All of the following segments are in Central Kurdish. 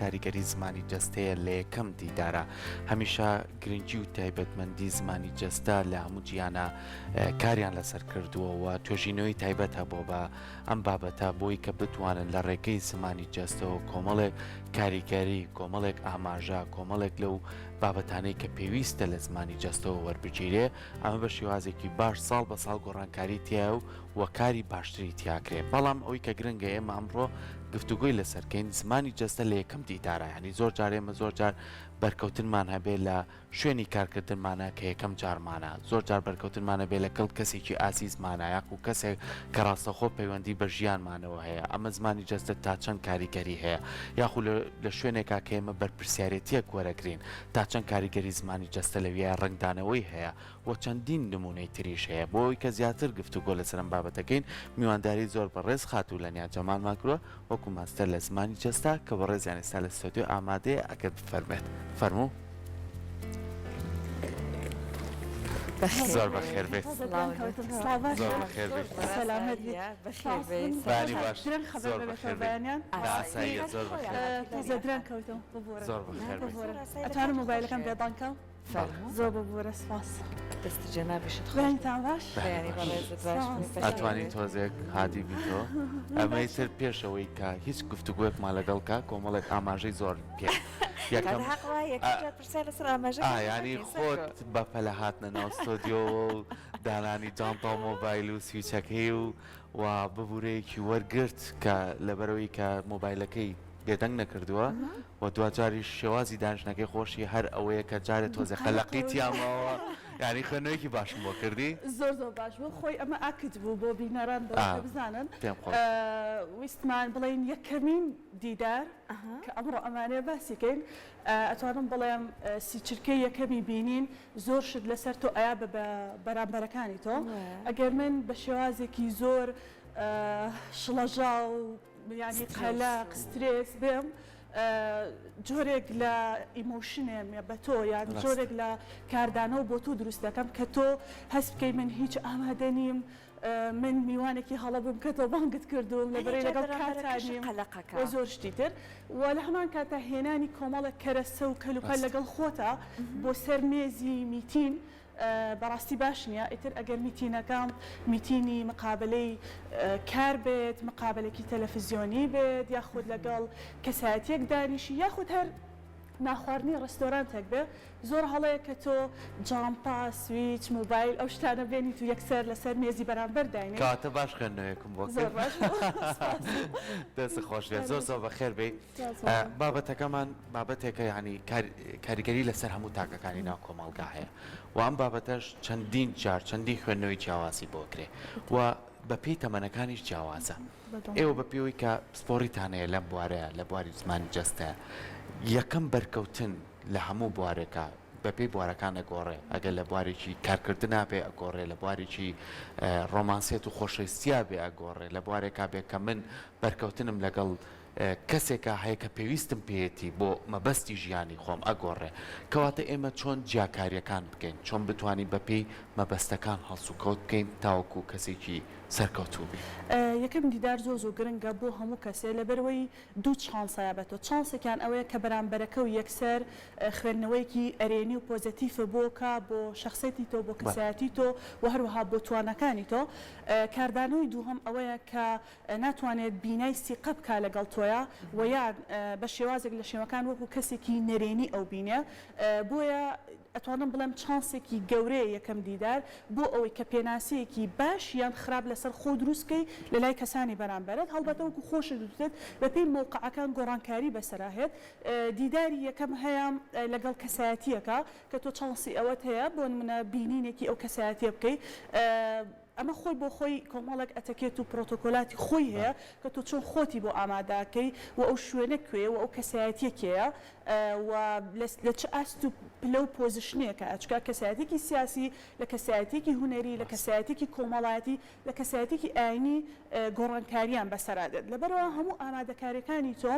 کاریگەری زمانی جەستەیە لە یەکەم دیدارا. هەمیشە گرنگی و تایبەتمەندی زمانی جەستە لە هەموو جیهانا کاریان لەسەر کردووە و توێژینەوەی تایبەت هەبووە بە ئەم بابەتە بۆی کە بتوانن لە ڕێگەی زمانی جەستەوە کۆمەڵێک کاریگەری، کۆمەڵێک ئاماژە، کۆمەڵێک لەو بابەتانەی کە پێویستە لە زمانی جەستەوە وەربگیرێ، ئەمە بە شێوازێکی باش ساڵ بە ساڵ گۆڕانکاری تیایە و و کاری باشتری تیاکرێ. بەڵام ئەوەی کە گرنگە ئێمە ئەمڕۆ گفتوگۆی لەسەر کەین زمانی جەستە لە یەکەم دیدارە یانی زۆر جار ئێمە زۆر جار بەرکەوتنمان هەبێ لە شوێنی کارکردنمانە کە یەکەم جارمانە، زۆر جار بەرکەوتنمان ئەبێ لەگەڵ کەسێکی ئازیزمانە یاخو کەسێک کە ڕاستەوخۆ پەیوەندی بە ژیانمانەوە هەیە، ئەمە زمانی جەستە تا چەند کاریگەری هەیە؟ یاخو لە شوێنێکا کە ئێمە بەرپرسیارێتیەک وەرەگرین تا چەند کاریگەری زمانی جەستە لەویا ڕەنگدانەوەی هەیە و چەندین نمونەی تریش هەیە. بۆ ئەوەی کە زیاتر گفتوگۆ لەسەر ئەم بابەتە کەین میوانداری زۆر بەڕێز خاتوو لەنیا جەمالمان کردوە وەکو ماستەر لە زمانی جەستە کە بەڕێزیان ئێستا لە ستۆدیۆ ئامادەیە ئەگەر بفەرموێت فەرموو. زۆر بەخێر بێیت. زۆر بەخێر بێیت. بەیانی باش. زۆر بەخێر بێیت. ئاساییە زۆر بەخێر بێیت. زۆر بەخێر بێیت. ئەتوانم مۆبایلەکەم بێدەنگ کەم؟ فەرموو. زۆر ببورە سپاس. دەستی جەنابیشت خۆش بێت. بەیانیتان باش. بەیانی بەڕێزت باش بێت. بەخێر ئەتوانی بێیت. تۆزێک هادی بیتۆ ئەمەی تر پێش ئەوەی کە هیچ گفتوگۆیەکمان لەگەڵ کا کۆمەڵێک ئاماژەی زۆر پێ یەکەم کاکە حەق وایە یەکەم جار پرسیار لەسەر ئاماژەکان ئا یانی نەکەی خۆت سەرکۆ. بە پەلە هاتنە ناو ستۆدیۆوە و دانانی جانتا و مۆبایل و سویچەکەی و و ببورەیەکی وەرگرت کە لەبەرئەوەی کە مۆبایلەکەی بێدەنگ نەکردووە و دواجاریش شێوازی دانیشتنەکەی خۆشی هەر ئەوەیە کە جارێ تۆزێ قەلەقی تیا ماوە یانی خوێندنەوەیەکی باشم بۆ کردی. زۆر زۆر باش بوو خۆی ئەمە ئاکت بوو بۆ بینەران بۆ ئەوەی کە بزانن پێم خۆش. ویستمان بڵێین یەکەمین دیدار کە ئەمڕۆ ئەمانەیە باسی کەین ئەتوانم بڵێم سی چرکەی یەکەمی بینین زۆر شت لەسەر تۆ ئەیا بە بەرامبەرەکانی تۆ ئەگەر من بە شێوازێکی زۆر شڵەژاو یانی قەلەق سترێس بێم جۆرێک لە emotion ێم بە تۆ یان جۆرێک لە کاردانەوە بۆ تۆ دروست دەکەم کە تۆ هەست بکەی من هیچ ئامادە نیم من میوانێکی هەڵە بووم کە تۆ بانگت کردووم لەبەرەی لەگەڵ کاتا نیم و زۆر شتی تر و لە هەمان کاتا هێنانی کۆمەڵێک کەرەسە و کەلوپەل لەگەڵ خۆتا بۆ سەر مێزی میتین بەڕاستی باش نیە ئیتر ئەگەر میتینەکە میتینی مقابەلەی کار بێت مقابەلەکی تەلەفزیۆنی بێت یاخود لەگەڵ کەسایەتیەک دانیشی یاخود هەر ناخواردنی ڕێستۆرانتێک بێ زۆر هەڵەیە کە تۆ جانتا سویچ مۆبایل ئەو شتانە بێنیت و یەکسەر لەسەر مێزی بەرامبەر داینێی. کەواتە باش خوێندنەوەیەکم بۆ زۆر کرد. باش بوو سپاس. دەستت خۆش بێت زۆر زۆر بەخێر بێی. بابەتەکەمان بابەتێکە یانی کاریگەری لەسەر هەموو تاکەکانی ناو کۆمەڵگا هەیە و ئەم بابەتەش چەندین جار چەندین خوێندنەوەی جیاوازی بۆ کرێ و بەپێی تەمەنەکانیش جیاوازە. ئێوە بە پێوەی کە پسپۆڕیتان هەیە لەم بوارەیە لە بواری زمانی جەستە یەکەم بەرکەوتن لە هەموو بوارێکا بەپێی بوارەکان ئەگۆڕێ ئەگەر لە بوارێکی کارکردنا بێ ئەگۆڕێ لە بوارێکی ڕۆمانسیەت و خۆشەویستیا بێ ئەگۆڕێ لە بوارێکا بێ کە من بەرکەوتنم لەگەڵ کەسێکا هەیە کە پێویستم پێیەتی بۆ مەبەستی ژیانی خۆم ئەگۆڕێ. کەواتە ئێمە چۆن جیاکارییەکان بکەین؟ چۆن بتوانین بەپێی مەبەستەکان هەڵسوکەوت بکەین تاوەکو کەسێکی سەرکەوتوو بین؟ یەکەم دیدار زۆر زۆر گرنگە بۆ هەموو کەسێ لەبەرئەوەی دوو چانس هەیە بە تۆ چانسێکیان ئەوەیە کە بەرامبەرەکەو یەکسەر خوێندنەوەیەکی ئەرێنی و پۆزەتیفە بۆ کا بۆ شەخسێتی تۆ بۆ کەسایەتی تۆ و هەروەها بۆ تواناکانی تۆ کاردانەوەی دووهەم ئەوەیە کە ناتوانێت بینای سیقە بکا لەگەڵ تۆیا و یان بە شێوازێک لە شێوەکان وەکو کەسێکی نەرێنی ئەو بینێ بۆیە ئەتوانم بڵێم چانسێکی گەورەیە یەکەم دیدار بۆ ئەوەی کە پێناسەیەکی باش یان خراپ لەسەر خۆو دروست بکەی لەلای کەسانی بەرامبەرت هەڵبەتە وەکو خۆشت وتت بەپێی مەوقعەکان گۆڕانکاری بەسەرا هێت دیداری یەکەم هەیە لەگەڵ کەسایەتیەکە کە تۆ چانسی ئەوەت هەیە بۆ نمونە بینینێکی ئەو کەسایەتیە بکەی ئەمە خۆی بۆ خۆی کۆمەڵێک ئەتەکێت و پرۆتۆکۆلاتی خۆی هەیە کە تۆ چۆن خۆتی بۆ ئامادەکەی و ئەو شوێنە کوێیە و ئەو کەسایەتیە کێیە و لە چ ئاست و پلە و position ێکە چونکە کەسایەتیەکی سیاسی لە کەسایەتیەکی هونەری لە کەسایەتیەکی کۆمەڵایەتی لە کەسایەتیەکی ئاینی گۆڕانکاریان بەسەرا دێت لەبەرئەوە هەموو ئامادەکاریەکانی تۆ.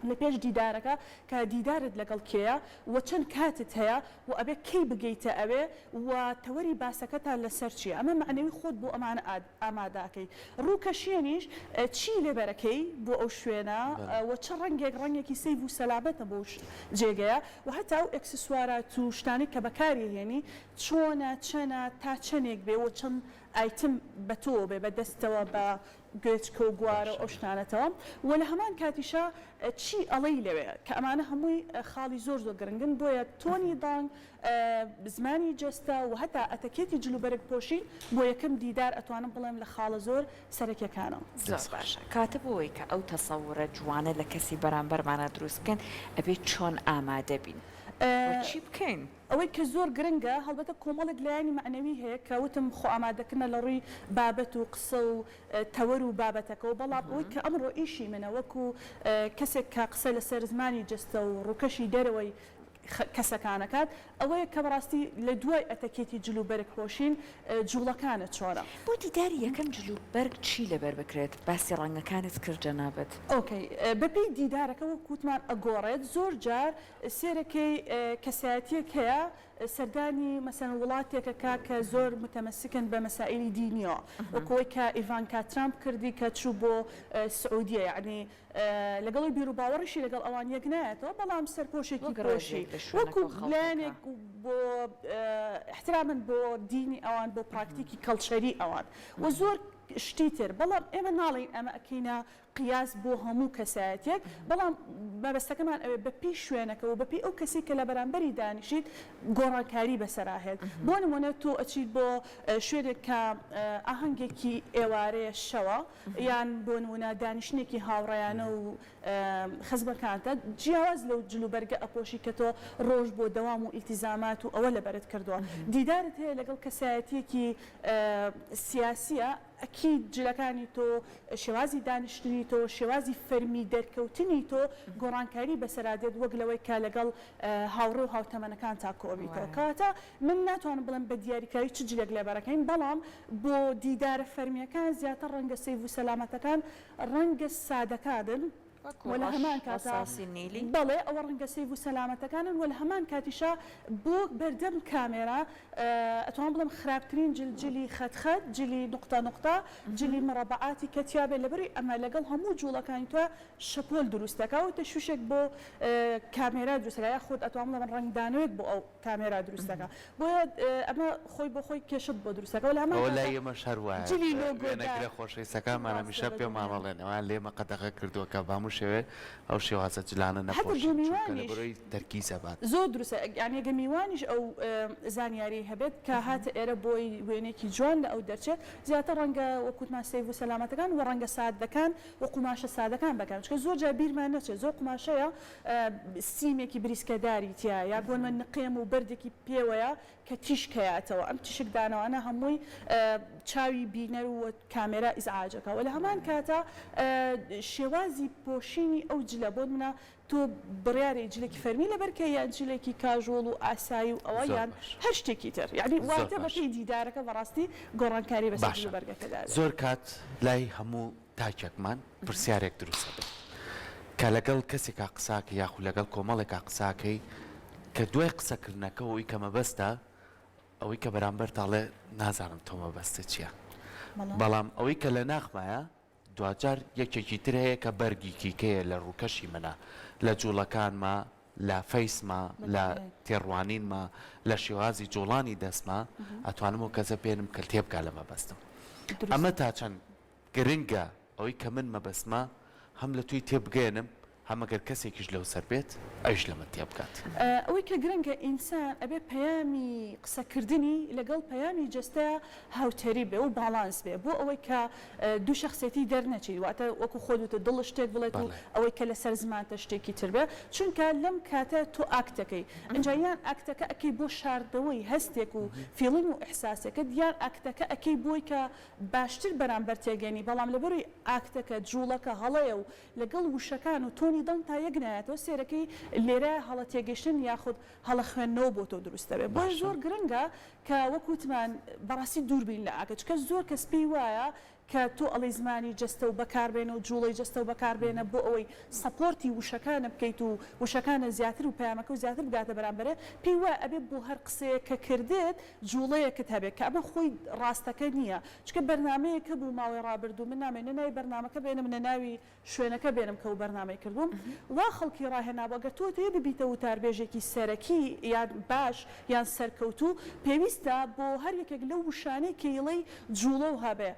لە پێش دیدارەکە کە دیدارت لەگەڵ کێیە و چەند کاتت هەیە و ئەبێ کەی بگەیتە ئەوێ و تەوەری باسەکەتان لەسەر چیە ئەمە مەعنەوی خۆت بۆ ئەمانە ئامادە ئەکەی ڕووکەشیەنیش چی لەبەرەکەی بۆ ئەو شوێنە و چ ڕەنگێک ڕەنگێکی safe و سەلامەتە بۆ جێگەیە و هەتا ئەو ئێکسسوارات و شتانەی کە بەکاری هێنی چۆنە چەنە تا چەنێک بێ و چەند item بە تۆوە بێ بە دەستەوە بە گوێچکە و گوارە و ئەو شتانەتەوە و لە هەمان کاتیشا چی ئەڵێی لەوێ کە ئەمانە هەمووی خاڵی زۆر زۆر گرنگن بۆیە tone ی دەنگ زمانی جەستە و هەتا ئەتەکێتی جلوبەرگ پۆشین بۆ یەکەم دیدار ئەتوانم بڵێم لە خاڵە زۆر سەرەکیەکانە. زۆر باشە کەواتە بۆ ئەوەی کە ئەو تەسەورە جوانە لە کەسی بەرامبەرمانا دروست بکەین ئەبێ چۆن ئامادە بین و چی بکەین؟ ئەوەی کە زۆر گرنگە هەڵبەتە کۆمەڵێک لایەنی مەعنەوی هەیە کە وتم خۆئامادەکردنە لە ڕووی بابەت و قسە و تەوەر و بابەتەکەوە، بەڵام ئەوەی کە ئەمڕۆ ئیشی منە وەکو کەسێک کە قسە لەسەر زمانی جەستە و ڕووکەشی دەرەوەی کەسەکان ئەکات ئەوەیە کە بەڕاستی لە دوای ئەتەکێتی جل و بەرگ پۆشین جوڵەکانت چۆنە. بۆ دیداری یەکەم جل و بەرگ چی لەبەر بکرێت؟ باسی ڕەنگەکانت کرد جەنابت. okay بەپێی دیدارەکە وەک وتمان ئەگۆڕێت زۆر جار سێرەکەی کەسایەتیەک هەیە سەردانی مەسەلەن وڵاتێک ئەکا کە زۆر متەمەسکن بە مەسائیلی دینیەوە وەکو ئەوەی کە ئیڤانکا ترامپ کردی کە چوو بۆ سعودیە یەعنی لەگەڵ ئەوی بیروباوەڕیشی لەگەڵ ئەوان یەک نایەتەوە بەڵام سەرپۆشێکی وەک پۆشی ڕێزێک لە وەکو شوێنەکە و خەڵکەکە. لایەنێک بۆ ئیحترامن بۆ دینی ئەوان بۆ پراکتیکی culture ی ئەوان و زۆر شتی تر بەڵام ئێمە ناڵێین ئەمە ئەکەینە قیاس بۆ هەموو کەسایەتیەک، بەڵام مەبەستەکەمان ئەوەیە بە پێی شوێنەکە و بە پێی ئەو کەسەی کە لە بەرامبەری دانیشیت گۆڕانکاری بەسەرا هێت. بۆ نموونە تۆ ئەچیت بۆ شوێنێک کە ئاهەنگێکی ئێوارەیە شەوە یان بۆ نموونە دانیشتنێکی هاوڕێیانە و خزمەکانتە جیاواز لەو جلوبەرگە ئەپۆشی کە تۆ ڕۆژ بۆ دەوام و ئیلتیزامات و ئەوە لەبەرت کردووە. دیدارت هەیە لەگەڵ کەسایەتیەکی سیاسیە، ئەکید جلەکانی تۆ، شێوازی دانیشتنی تۆ، شێوازی فەرمی دەرکەوتنی تۆ گۆڕانکاری بەسەرا دێت وەک لەوەی کە لەگەڵ هاوڕێ و هاوتەمەنەکانتا کۆبیتەوە. کەواتە من ناتوانم بڵێم بە دیاریکراوی چ جلێک لەبەرەکەین، بەڵام بۆ دیدارە فەرمییەکان زیاتر ڕەنگە safe و سەلامەتەکان ڕەنگە سادەکانن. وەکو وە لە ڕەش، هەمان کاتا ڕەساسی، نیلی. بەڵێ ئەوە ڕەنگە safe و سەلامەتەکانن وە لە هەمان کاتیشا بۆ بەردەم کامێرا ئەتوانم بڵێم خراپترین جل جلی خەت خەت جلی نوقتە نوقتە جلی مڕەبەعاتی کە تیابێ لەبەروی ئەمە لەگەڵ هەموو جوڵەکانی تۆ شەپۆل دروست دەکا و تەشویشێک بۆ کامێرا دروست دەکا یاخود ئەتوانم بڵێم ڕەنگدانەوەیەک بۆ ئەو کامێرا دروست دەکا بۆیە ئەمە خۆی بۆ خۆی کێشەت بۆ دروست دەکا وە لە هەمان ئەوە کاتا لای ئێمەش هەر وایە جلی لۆگۆدار وێنەگرە خۆشەویستەکانمان ڕاستە هەمیشە بە پێمان دڵنیام. ئەڵێن ئەویان لێمە قەدەغە کردووە کە بە هەموو شێوەیەک ئەو شێوازە جلانە هەتا بۆ نەپۆشین چونکە میوانیش لەبەرەوەی تەرکیز ئەبات. زۆر دروستە یانی گەر میوانیش ئەو زانیاریەی هەبێت کە هاتە ئێرە بۆی وێنەیەکی جوان لە ئەو دەرچێت زیاتر ڕەنگە وەک وتمان safe و سەلامەتەکان و ڕەنگە سادەکان و قوماشە سادەکان بەکار چونکە زۆر جار بیرمان نەچێت زۆر قوماشەیە سیمێکی بریسکەداری تیایە یا بۆ نمونە نقێم و بەردێکی پێوەیە کە تیشک هەیاتەوە ئەم تیشک دانەوانە هەمووی چاوی بینەر و کامێرا ئیزعاجەکا وە لە هەمان کاتا شێوازی پۆشینی ئەو جلە بۆ نمونە تۆ بڕیارەی جلێکی فەرمی لەبەر کەی یان جلێکی casual و ئاسایی و ئەوە زۆر یان باش هەر شتێکی تر یانی زۆر واتە باش بەپێی دیدارەکە بەڕاستی گۆڕانکاری بەسەر باشە جلوبەرگەکەدا دێت. زۆر کات لای هەموو تاکێکمان پرسیارێک دروست ئەبێت کە لەگەڵ کەسێکا قساکەی یاخود لەگەڵ کۆمەڵێکا قساکەی کە دوای قسەکردنەکە ئەوەی کە مەبەستە ئەوەی کە بەرامبەرت ئەڵێ نازانم تۆ مەبەستت چیە بەڵام ئەوەی کە لە ناخمایە دواجار یەکێکی تر هەیە کە بەرگی کیکەیە لە ڕووکەشی منە لە جوڵەکانما لە فەیسما لە تێڕوانینما لە شێوازی جوڵانی دەستما ئەتوانم ئەو کەسە بێنم کە تێبگا لە مەبەستم ئەمە تا چەند گرنگە ئەوەی کە من مەبەستمە هەم لە تۆی تێبگەیەنم هەم ئەگەر کەسێکیش لەو سەر بێت ئەویش لە من تێبگات. ئەوەی کە گرنگە ئینسان ئەبێ پەیامی قسەکردنی لەگەڵ پەیامی جەستەیا هاوتەریب بێ و باڵانس بێ بۆ ئەوەی کە دوو شەخسێتی دەرنەچیت واتە وەکو خۆت وتت دڵت شتێک بڵێت و ئەوەی کە لەسەر زمانتە شتێکی تر بێ چونکە لەم کاتە تۆ act ەکەی ئینجا یان act ەکە ئەکەی بۆ شاردنەوەی هەستێک و feeling و ئیحساسێکت یان act ەکە ئەکەی بۆی کە باشتر بەرامبەر تێگەنی بەڵام لەبەروی act ەکە جوڵەکە هەڵەیە و لەگەڵ وشەکان و tone ی دەنگ تا یەک نایەتەوە سێرەکەی لێرە هەڵە تێگەشتن یاخود هەڵە خوێندنەوە بۆ تۆ دروست دەبێت بۆیە باشە. زۆر گرنگە کە وەک وتمان بەڕاستی دوور بین لە act چونکە زۆر کەس پێی وایە. کە تۆ ئەڵێی زمانی جەستە و بەکار بێنە و جوڵەی جەستە و بەکار بێنە بۆ ئەوەی support ی وشەکانە بکەیت و وشەکانە زیاتر و پەیامەکە و زیاتر بگاتە بەرامبەرێ پێی وایە ئەبێ بۆ هەر قسەیەک کە کردت جوڵەیەکت هەبێ کە ئەمە خۆی ڕاستەکە نییە چونکە بەرنامەیەک هەبوو ماوەی ڕابردوو من نامەوێ نە ناوی بەرنامەکە بێنم نە ناوی شوێنەکە بێنم کە و بەرنامەی کردبووم وا خەڵکی ڕاهێنابوو ئەگەر تۆ ئەتەوێ ببیتە وتاربێژێکی سەرەکی یان باش یان سەرکەوتوو پێویستە بۆ هەر یەکێک لەو وشانەی کە یڵێی جوڵەو هەبێ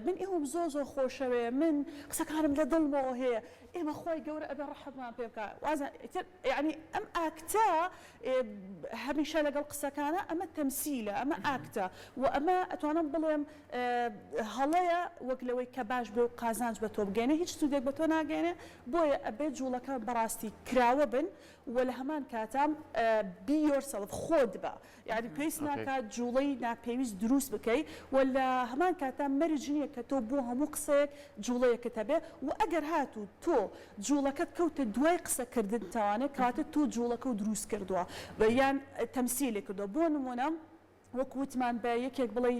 من ئێوەم زۆر زۆر خۆشەوێ من قسەکانم لە دڵمەوە هەیە ئێمە خوای گەورە ئەبێ ڕەحممان پێ بکا وازان ئیتر یەعنی ئەم ئاکتە هەمیشە لەگەڵ قسەکانە ئەمە تەمسیلە ئەمە ئاکتە و ئەمە ئەتوانم بڵێم هەڵەیە وەک لەوەی کە باش بێ و قازانج بە تۆ بگەێنێ هیچ سوودێک بە تۆ ناگەێنێ بۆیە ئەبێ جوڵەکان بەڕاستی کراوە بن و لە هەمان کاتام be yourself خۆت بە یانی پێویست ناکات جوڵەی ناپێویست دروست بکەی و لە هەمان کاتا مەرج نییە کە تۆ بۆ هەموو قسەیەک جوڵەیەکت هەبێ و ئەگەر هاتوو تۆ جوڵەکەت کەوتە دوای قسە کردنتەوانێ کەواتە تۆ جوڵەکەو دروست کردووە یان تەمسیلی کردووە بۆ نمونە وەک وتمان بە یەکێک بڵێی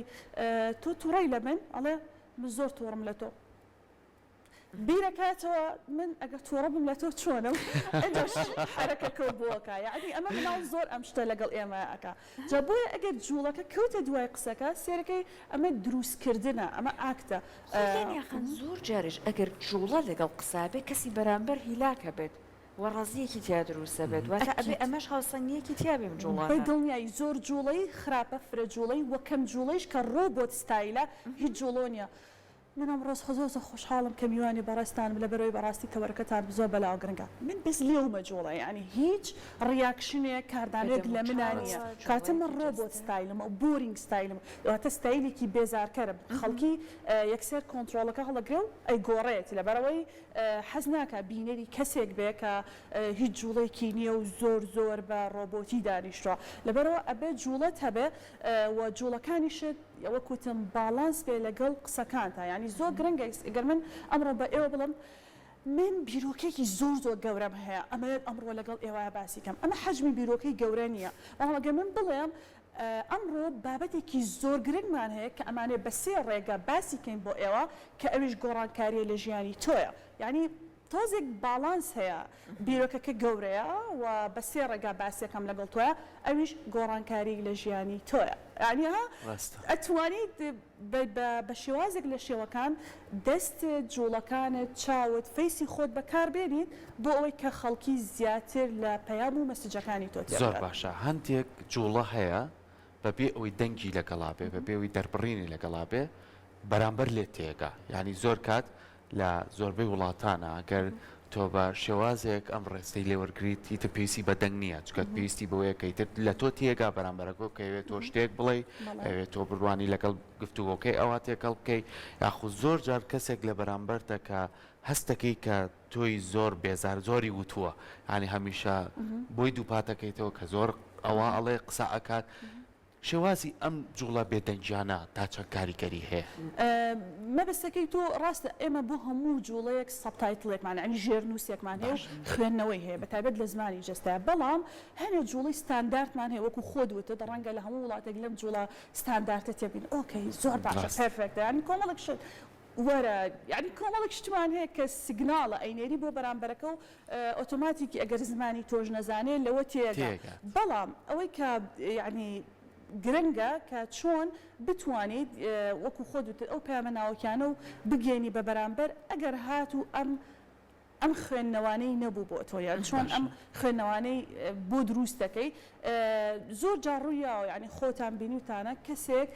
تۆ توڕەی لە من ئەڵێ من زۆر توڕم لە تۆ. بیرەکاتەوە من ئەگەر توڕە بم لە تۆ چۆنم ئینجا حەرەکەکەو بۆ ئەکا یەعنی ئەمە مناڵ زۆر ئەم شتە لەگەڵ ئێمە ئەکا جا بۆیە ئەگەر جوڵەکە کەوتە دوای قسەکە سێرەکەی ئەمە دروست کردنە ئەمە ئاکتە. خۆ لانیا خان زۆر جاریش ئەگەر جوڵە لەگەڵ قسە بێ کەسی بەرامبەر هیلاکە بێت و ڕەزیەکی تیا دروست ئەبێت واتە ئەبێ ئەکید. ئەمەش هاوسەنگیەکی تیا بێ ئەم بە جوڵانە. دڵنیایی زۆر جوڵەی خراپە فرە جوڵەی وە کەم جوڵەیش کە ڕۆبۆت ستایلە هیچ جوڵۆ نیە من ئەمڕۆ زۆر زۆر خۆشحاڵم کە میوانی بەڕێزتانم لەبەرئەوەی بەڕاستی تەوەرەکەتان زۆر بەلاوە گرنگە. من بەس لێومە جوڵە یانی هیچ reaction ێک کاردانەوەیەک لە منا نییە کەواتە من ڕۆبۆت ستایلم و boring ستایلم واتە ستایلێکی بێزارکەرم خەڵکی یەکسەر کۆنتڕۆڵەکە هەڵەگرێ و ئەیگۆڕێت لەبەرئەوەی حەز ناکا بینەری کەسێک بێ کە هیچ جوڵەیەکی نییە و زۆر زۆر بە ڕۆبۆتی دانیشتووە لەبەرئەوە ئەبێ جوڵەت هەبێ و جوڵەکانیشت وەک وتم باڵانس بێ لەگەڵ قسەکانتا یانی زۆر گرنگە گەر من ئەمڕۆ بە ئێوە بڵێم من بیرۆکەیەکی زۆر زۆر گەورەم هەیە ئەمەوێت ئەمڕۆ لەگەڵ ئێوە باسی کەم ئەمە حەجمی بیرۆکەی گەورە نییە بەڵام گەر من بڵێم ئەمڕۆ بابەتێکی زۆر گرنگمان هەیە کە ئەمانەوێت بە سێ ڕێگە باسی کەین بۆ ئێوە کە ئەویش گۆڕانکارییە لە ژیانی تۆیە یانی تۆزێک باڵانس هەیە بیرۆکەکە گەورەیە و بە سێ ڕێگا باسیەکەم لەگەڵ تۆیە ئەویش گۆڕانکاری لە ژیانی تۆیە یانی ها ڕاستە. ئەتوانیت بە شێوازێک لە شێوەکان دەستت جوڵەکانت چاوت face ی خۆت بەکار بێنیت بۆ ئەوەی کە خەڵکی زیاتر لە پەیام و message ەکانی تۆ زۆر تێبگات. باشە هەندێک جوڵە هەیە بەبێ ئەوەی دەنگی لەگەڵا بێ بەبێ ئەوەی دەربڕینی لەگەڵا بێ بەرامبەر لێت تێگا یانی زۆر کات لە زۆربەی وڵاتانا گەر تۆ بە شێوازێک ئەم ڕێستەی لێ وەرگریت ئیتر پێویستی بە دەنگ نییە چونکە پێویستی بەوەیە کە ئیتر لە تۆ تێگا بەرامبەرەکە کە ئەوێ تۆ شتێک بڵێی ئەوێ تۆ بڕوانی لەگەڵ گفتوگۆکەی ئەوا تێکەڵ بکەی یاخود زۆر جار کەسێک لە بەرامبەرتە کە هەستەکەی کە تۆی زۆر بێزار زۆری وتووە یانی هەمیشە بۆی دووپاتەکەیتەوە کە زۆر ئەوە ئەڵێ قسە ئەکات شێوازی ئەم جوڵە بێدەنگیانە تا چەند کاریگەری هەیە؟ مەبەستەکەی تۆ ڕاستە ئێمە بۆ هەموو جوڵەیەک subtitle ێکمان یانی ژێرنووسێکمان هەیە و خوێندنەوەی هەیە بە تایبەت لە زمانی جەستەیا بەڵام هەنێ جوڵەی ستاندارتمان هەیە وەکو خۆت وتت ڕەنگە لە هەموو وڵاتێک لەم جوڵە ستاندارتە تێبگەین okay زۆر باشە perfect ە یانی کۆمەڵێک شت وەرە یانی کۆمەڵێک شتمان هەیە کە signal ە ئەینێری بۆ بەرامبەرەکە و ئۆتۆماتیکی ئەگەر زمانی تۆش نەزانێ لەوە تێگا بەڵام ئەوەی کە یانی گرنگە کە چۆن بتوانیت وەکو خۆت وتت ئەو پەیامە ناوەکیانە و بگەینی بە بەرامبەر ئەگەر هاتوو ئەم ئەم خوێندنەوانەی نەبوو بۆ تۆ یان چۆن ئەم خوێندنەوانەی بۆ دروست دەکەی زۆر جار ڕووی یاوە یانی خۆتان بینیوتانە کەسێک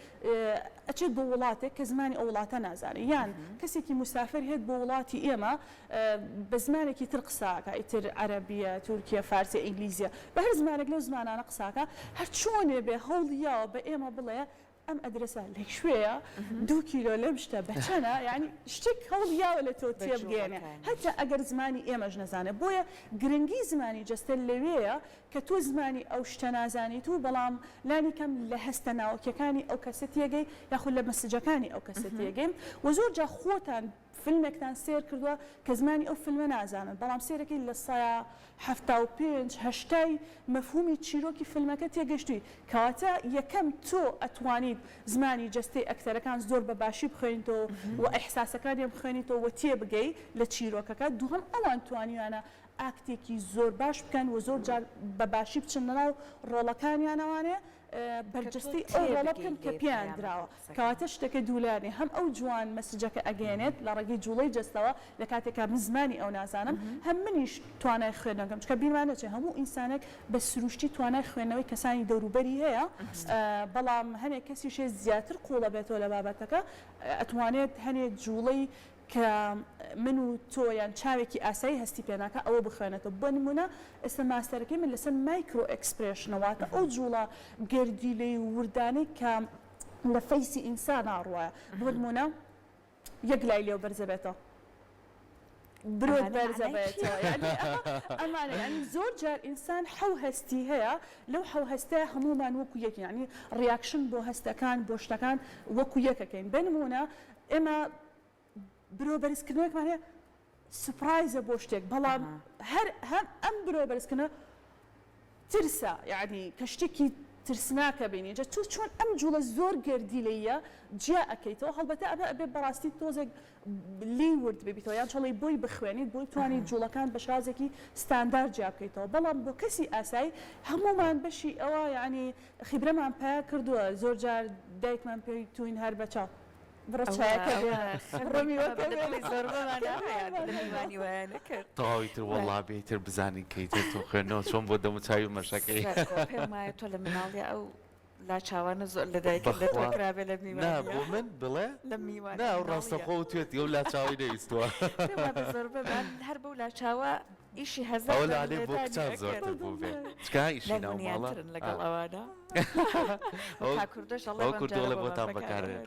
ئەچێت بۆ وڵاتێک کە زمانی ئەو وڵاتە نازانێت یان کەسێکی موسافر هێت بۆ وڵاتی ئێمە بە زمانێکی تر قسە ئەکا ئیتر عەرەبیە تورکیە فارسیە ئینگلیزیە بە هەر زمانێک لەو زمانانە قسە ئەکا هەر چۆنێ بێ هەوڵی یاوە بە ئێمە بڵێ ئەم ئەدرەسە لە کوێیە دوو کیلۆ لەم شتە بە چەنە یانی شتێک هەوڵی یاوە لە تۆ تێبگەیەنێ هەتا ئەگەر زمانی ئێمەش نەزانێ بۆیە گرنگی زمانی جەستە لەوێیە کە تۆ زمانی ئەو شتە نازانیت و بەڵام لانی کەم لە هەستە ناوەکیەکانی ئەو کەسە تێگەی یاخود لە message ەکانی ئەو کەسە تێگەی و زۆر جار خۆتان. فیلمێکتان سێر کردووە کە زمانی ئەو فیلمە نازانن بەڵام سێرەکەی لە سەیا 75 هەشتای مەفهومی چیرۆکی فیلمەکە تێگەشتووی کەواتە یەکەم تۆ ئەتوانیت زمانی جەستەی ئەکتەرەکان زۆر بە باشی بخوێنیتەوە و ئیحساسەکانیان بخوێنیتەوە و تێبگەی لە چیرۆکەکە دووهەم ئەوان توانیویانە ئاکتێکی زۆر باش بکەن و زۆر جار بە باشی بچن ناو ڕۆڵەکانیانەوانێ بەرجەستەی ئەو ڕۆڵە بکەن کە پێیان دراوە. کەواتە شتەکە دوولایەنەیە هەم ئەو جوان message ەکە ئەگەیەنێت لە ڕێگەی جوڵەی جەستەوە لە کاتێکا من زمانی ئەو نازانم هەم منیش توانای خوێندنەوەکەم چونکە بیرمان نەچێت هەموو ئینسانێک بە سروشتی توانای خوێندنەوەی کەسانی دەوروبەری هەیە بەڵام هەنێک کەسیش هەیە زیاتر قوڵە بێتەوە لە بابەتەکە ئەتوانێت هەنێک جوڵەی کە من و تۆ یان چاوێکی ئاسایی هەستی پێ ناکا ئەوە بخوێنێتەوە بۆ نموونە ئێستا ماستەرەکەی من لەسەر micro expression ە واتە ئەو جوڵە گەردیلەی و وردانەی کە لە face ی ئینسانا ڕوایە بۆ نموونە یەک لای لێو بەرزەبێتەوە برۆت بەرزەبێتەوە یانی ئەمانە یانی زۆر جار ئینسان حەو هەستی هەیە لەو حەو هەستەیە هەموومان وەکو یەکین یانی reaction بۆ هەستەکان بۆ شتەکان وەکو یەکەکەین بە نموونە ئێمە برۆ بەرزکردنەوەیەکمان هەیە surprise ە بۆ شتێک بەڵام هەر هەم ئەم برۆ بەرزکردنەوە ترسە یعنی کە شتێکی ترسناکە بینی جا تۆ چۆن ئەم جوڵە زۆر گەردیلەیە جیا ئەکەیتەوە هەڵبەتە ئەمە ئەبێ بەڕاستی تۆزێک لێی ورد ببیتەوە یان چۆڵی بۆی بخوێنیت بۆی توانی جوڵەکان بە شازێکی ستاندار جیا بکەیتەوە بەڵام بۆ کەسی ئاسایی هەموومان بەشی ئەوە یعنی خیبرەمان پیا کردووە زۆر جار دایکمان پێی توین هەر بە چاو بڕۆ چایەکە بێنە بڕۆ میوەکە بێنە تەواوی تر وەڵا بێ تر بزانین کەی تر تۆ خوێندنەوە چۆن بۆ دەم و چاوی مەشەکەی. سەرکۆ پێم وایە تۆ لە مناڵیا ئەو لاچاوانە زۆر لە دایکت لە تۆ کرابێ لە میوانیا. نا بۆ من بڵێ لە میوانی نا ئەو ڕاستەخۆ وتوێتی ئەو لاچاوەی نەویستووە. پێم وابێ زۆربەمان هەر بەو لاچاوە ئیشی هەزار ئەوە لانێ بۆ کچان زۆرتر بوو بێ چکا ئیشی ناو ماڵە نەرمونیانترن لەگەڵ ئەوانە ئەو کوردەش ئەڵێ ئەو بەم کوردۆڵێ جارە بۆمان بۆتان بەکارهێنن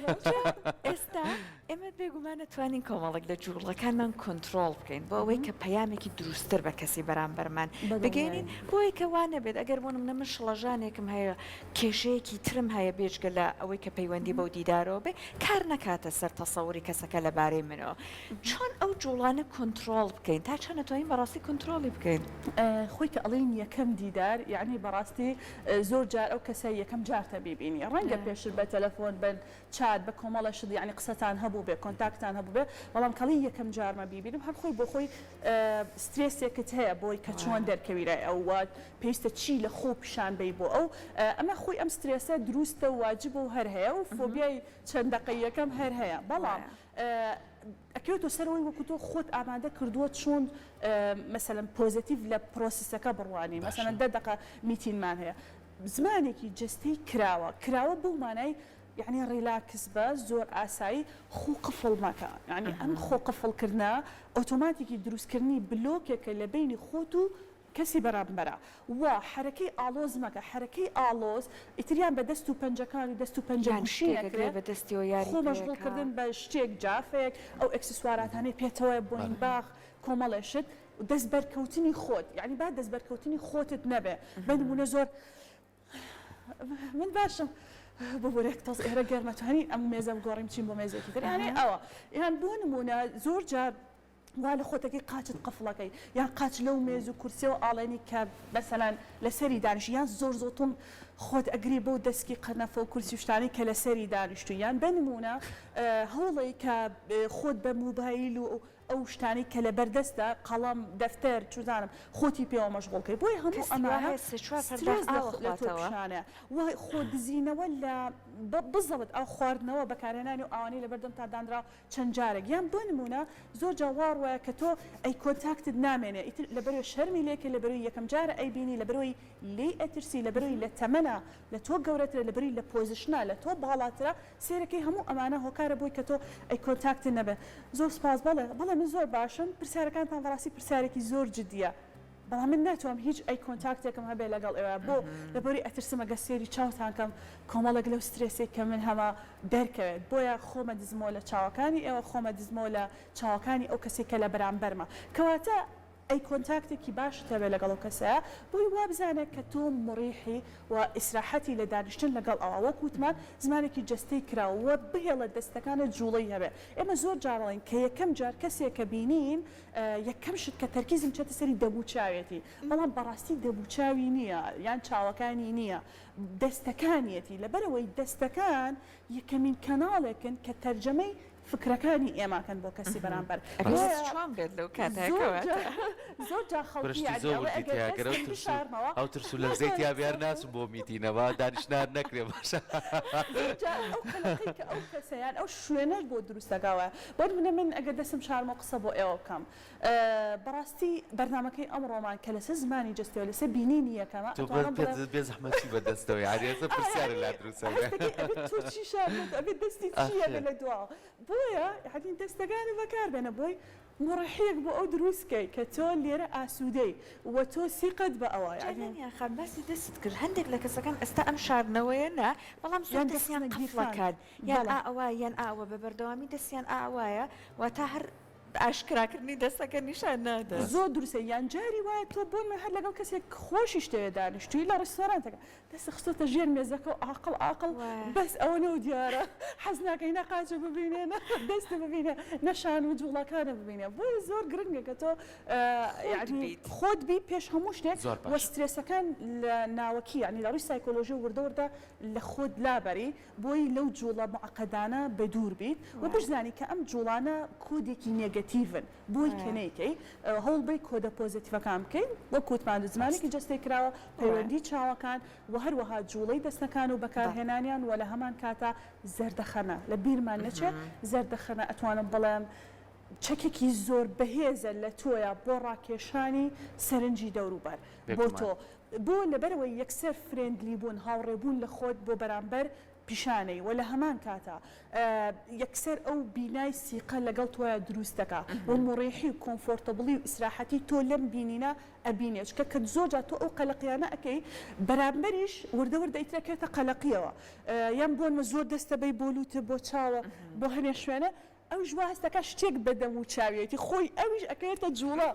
بەکارهێنم ئێستا ئێمە بێگومان ئەتوانین کۆمەڵێک لە جووڵەکانمان کۆنترۆڵ بکەین بۆ ئەوەی کە پەیامێکی دروستتر بە کەسی بەرامبەرمان بگەینین بۆ ئەوەی کە وا نەبێت ئەگەر بۆ نمونە من شڵەژانێکم هەیە کێشەیەکی ترم هەیە بێجگە لە ئەوەی کە پەیوەندی بەو دیدارەوە بێ کار نەکاتە سەر تەسەوری کەسەکە لەبارەی منەوە چۆن ئەو جوڵانە کۆنترۆڵ بکەین؟ تا چەند ئەتوانین بەڕاستی کۆنترۆڵی بکەین؟ خۆی کە ئەڵێین یەکەم دیدار یەعنی بەڕاستی زۆر جار ئەو کەسە یەکەم جارتە بیبینی ڕەنگە پێشتر بە تەلەفۆن بە چات بە کۆمەڵە شت یەعنی قسەتان هەبووبێ contact تان هەبووبێ بەڵام کە ئەڵێی یەکەم جارمە بیبینم هەر خۆی بۆ خۆی سترێسێکت هەیە بۆی کە چۆن دەرکەوی لای ئەو و پێویستە چی لە خۆو پیشان بەی بۆ ئەو ئەمە خۆی ئەم سترێسە دروستە و واجبە و هەر هەیە و فۆبیای چەند دەقەی یەکەم هەر هەیە بەڵام ئەکەوێتەوە سەر ئەوەی وەکو تۆ خۆت ئامادە کردووە چۆن مەسەلەن positive لە process ەکە بڕوانی مەسەلەن دە دەقە meeting مان هەیە زمانێکی جەستەی کراوە کراوە بەو مانای یعنی ریلاکس بە زۆر ئاسایی خۆ قفڵ مەکە یعنی ئەم خۆ قفڵکردنە ئۆتۆماتیکی دروستکردنی بلۆکێکە لە بەینی خۆت و کەسی بەرامبەرە و حەرەکەی ئاڵۆز مەکە حەرەکەی ئاڵۆز ئیتر یان بە دەست و پەنجەکان و دەست و پەنجە یان گوشی شتێک ئەگرێ نەکرێ بە دەستیەوە یاری خۆ مەشغوڵ پێ ئەکا. کردن بە شتێک جافێک ئەو ئێکسسواراتانەی پێتەوەیە بۆین باخ کۆمەڵێ شت دەست بەرکەوتنی خۆت یانی با دەست بەرکەوتنی خۆتت نەبێ بە نموونە زۆر من باشم ببورە تۆز ئێرە گەرمە توانی ئەم مێزە بگۆڕین بچین بۆ مێزێکی تر یانی ئەوە یان بۆ نموونە زۆر جار وا لە خۆتەکەی قاچت قفڵەکەی یان قاچ لەو مێز و کورسیەوە ئاڵێنی کە مەسەلەن لەسەری دانیشتی یان زۆر زۆر توند خۆت ئەگری بەو دەسکی قەنەفە و کورسی و شتانەی کە لەسەری دانیشتووی یان بە نموونە هەوڵەی کە خۆت بە موبایل و ئەو شتانەی کە لەبەر دەستە قەڵەم دەفتەر چوزانم خۆتی پێوە مەشغوڵ کەی بۆیە هەموو کەسی وا ئەمانە هەیە سێ چوار پەرداخ سترێس لە ئاو لە تۆ ئەخواتەوە. پیشانە و خۆ دزینەوە لە بزەبت ئاو خواردنەوە بەکارهێنانی ئەو ئاوانەی لەبەردەمتا دانراوە چەند جارێک یان بۆ نموونە زۆر جار وا ڕوایە کە تۆ eye contact ت نامێنێ ئیتر لەبەرەوەی شەرمی لێکەی لەبەرەوەی یەکەم جارە ئەیبینی لەبەرەوەی لێی ئەترسی لەبەرەوەی لە تەمەنا لە تۆ گەورەترە لەبەرەوەی لە position ا لە تۆ باڵاترە سەیرەکەی هەموو ئەمانە هۆکارە بۆی کە تۆ eye contact ت نەبێ زۆر سوپاس بەڵێ بەڵێ من زۆر باشم پرسیارەکانتان بەڕاستی پرسیارێکی زۆر جدیە بەڵام من ناتوانم هیچ eye contact ێکم هەبێ لەگەڵ ئێوە بۆ لەبەری ئەترسم ئەگەر سێری چاوتان کەم کۆمەڵێک لەو سترێسەی کە من هەمە دەرکەوێت بۆیە خۆمە دزمەوە لە چاوەکانی ئێوە خۆمە دزمەوە لە چاوەکانی ئەو کەسەی کە لە بەرامبەرمە کەواتە. eye contact ێکی باشت هەبێ لەگەڵ ئەو کەسەیا بۆی وابزانێ کە تۆ موریحی و ئیسراحەتی لە دانیشتن لەگەڵ ئەوا وەک وتمان زمانێکی جەستەی کراوە و بهێڵە دەستەکانت جوڵەی هەبێ ئێمە زۆر جار ئەڵێین کە یەکەم جار کەسێک کە بینین یەکەم شت کە تەرکیزم چێتە سەری دەموچاوێتی بەڵام بەڕاستی دەموچاوی نییە یان چاوەکانی نییە دەستەکانیەتی لەبەرئەوەی دەستەکان یەکەمین کەناڵێکن کە تەرجەمەی فکرەکانی ئێمەکەن بۆ کەسی بەرامبەر بۆیە چۆن بێت لەو کاتە زۆر جار زۆر جار خەڵکی برشتی یانی زۆر ئەڵێ وردی ئەگەر تیا گەر ئەو دەستم ترس و بشارمەوە ئەو ترس و لەرزەی تیا بێ هەر ناچم بۆ میتینە با دانیشتن هەر نەکرێ باشە زۆر جار ئەو قەلەقەی کە ئەو کەسە یان ئەو شوێنەش بۆ دروست دەکا وایە بۆ نمونە من ئەگەر دەستم بشارمەوە قسە بۆ ئێوە بکەم بەڕاستی بەرنامەکەی ئەمڕۆمان کە لەسەر زمانی جەستەیە و لەسەر بینینی یەکەمە تۆ ئەتوانم پێت بڵێم بێ زەحمەت چی بە دەستەوە یانی ئێستا ئا پرسیارە یانی لا دروست ئەبێ هەستەکەی ئەبێ تۆ چی شاردۆتەوە ئەبێ دەستی چی ئەبێ ئاخر لە دواوە بۆیە یانی دەستەکانت بەکار بێنە بۆی موڕیحیەک بۆ ئەو دروست کەی کە تۆ لێرە ئاسوودەی و تۆ سیقەت بە ئەوە جا یانی. لەنیا خان باسی دەستت کرد هەندێک لە کەسەکان ئێستا ئەم شاردنەوەیە نا بەڵام زۆر یان دەستیان دەستخستنە گیرفان قفڵەکان یان بەڵێ. ئا ئەوە یان ئا ئەوە بە بەردەوامی دەستیان ئا ئەوایە واتا هەر ئاشکراکردنی دەستەکە نیشان نادات. زۆر دروستە یان جاری وایە تۆ بۆ نمونە هەر لەگەڵ کەسێک خۆشیشت دەوێت دانیشتووی لە ڕیستۆرانتەکە دەستت خستۆتە ژێر مێزەکە و ئاقڵ ئاقڵ بەس ئەوەنەو دیارە حەز ناکەی نە قاچت ببینێ نە دەستت ببینێ نە شان و جوڵەکانت ببینێ بۆیە زۆر گرنگە کە تۆ خۆت یانی بیت. خۆت بی پێش هەموو شتێک زۆر و باشە. سترێسەکان لە ناوەکی یانی لە ڕووی سایکۆلۆژی وردە وردە لە خۆت لابەری بۆی لەو جوڵە موعەقەدانە بەدوور بیت و بشزانی کە ئەم جوڵانە کۆدێکی negative ن بۆی کە نەیکەی هەوڵبەی کۆدە positive ەکان بکەی وەک وتمان زمانێکی جەستەی کراوە پەیوەندی چاوەکان و هەروەها جوڵەی دەستەکان و بەکارهێنانیان و لە هەمان کاتا زەردەخەنە لە بیرمان نەچێ زەردەخەنە ئەتوانم بڵێم چەکێکی زۆر بەهێزە لە تۆیا بۆ ڕاکێشانی سەرنجی دەوروبەر بۆ تۆ بۆ لەبەرئەوەی یەکسەر friendly بوون هاوڕێ بوون لە خۆت بۆ بەرامبەر پیشانەی وە لە هەمان کاتا یەکسەر ئەو بینای سیقە لەگەڵ تۆیا دروست دەکا و موڕیحی و comfortable ی و ئیسراحەتی تۆ لەم بینینە ئەبینێ چونکە کە زۆر جار تۆ ئەو قەلەقیانە ئەکەی بەرامبەریش وردە وردە ئیتر ئەکەوێتە قەلەقیەوە یان بۆنمە زۆر دەستە بەی بۆ لوتت بۆ چاوە بۆ هەنێ شوێنە ئەویش وا هەست دەکات شتێک بە دەم و چاویەتی خۆی ئەویش ئەکەوێتە جوڵە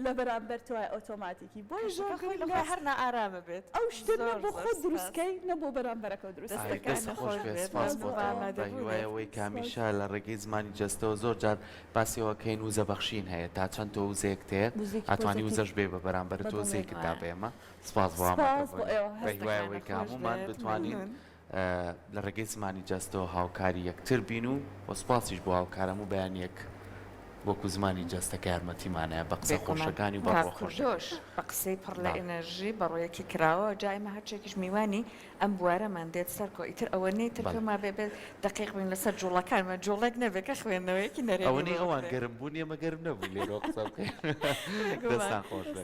لە بەرامبەر تۆیا ئۆتۆماتیکی بۆیە زۆر کەشەکە خۆی لە گرنگە خۆی هەر نائارامە بێت ئەو شتە نە زۆر بۆ زۆر خۆت دروست سپاس. کەی نە بۆ بەرامبەرەکەو دروست کەی. ئای دەست دەستەکانت خۆش خۆش بێت بێت سپاس مەمنون بۆ بۆ تۆ بە ئامادەبوونت. هیوای ئەوەی کە سپاس. هەمیشە لە ڕێگەی زمانی جەستەوە زۆر جار باسی ئەوە کەین وزە بەخشین هەیە تا چەند تۆ وزەیەکت هەیە وزەیەکی ئەتوانی positive وزەش بێ بە بەرامبەرت بە تۆ دڵنیایی. وزەیەکت دا بە ئێمە سپاس بۆ سپاس بۆ ئامادەبوونت ئێوە بە هیوای دەستەکانت ئەوەی کە خۆش هەموومان بێت بتوانین مەمنون. لە ڕێگەی زمانی جەستەوە هاوکاری یەکتر بین و وە سوپاسیش بۆ هاوکار هەموو بەیانیەک وەکو زمانی جەستە کە یارمەتیمانەیە بە قسە بێگومان خۆشەکانی و بە کاک ڕووە خۆشەکەی. کوردۆش بە قسەی پڕ لە بەڵێ. ئێنێرژی بە ڕوویەکی کراوە جا ئێمە هەرچێکیش میوانی ئەم بوارەمان دێت سەرکۆ ئیتر ئەوەنەی تر بەڵێ. پێمان بێ بێ دەقیق بین لەسەر جوڵەکانمان جوڵێک نەبێ کە خوێندنەوەیەکی نەرێنی ئەوەنەی بۆ ئەوان بکرێ. گەرم بوون ئێمە گەرم نەبووین لێرەوە قسە بکەین. بێگومان. دەستان خۆش بێ.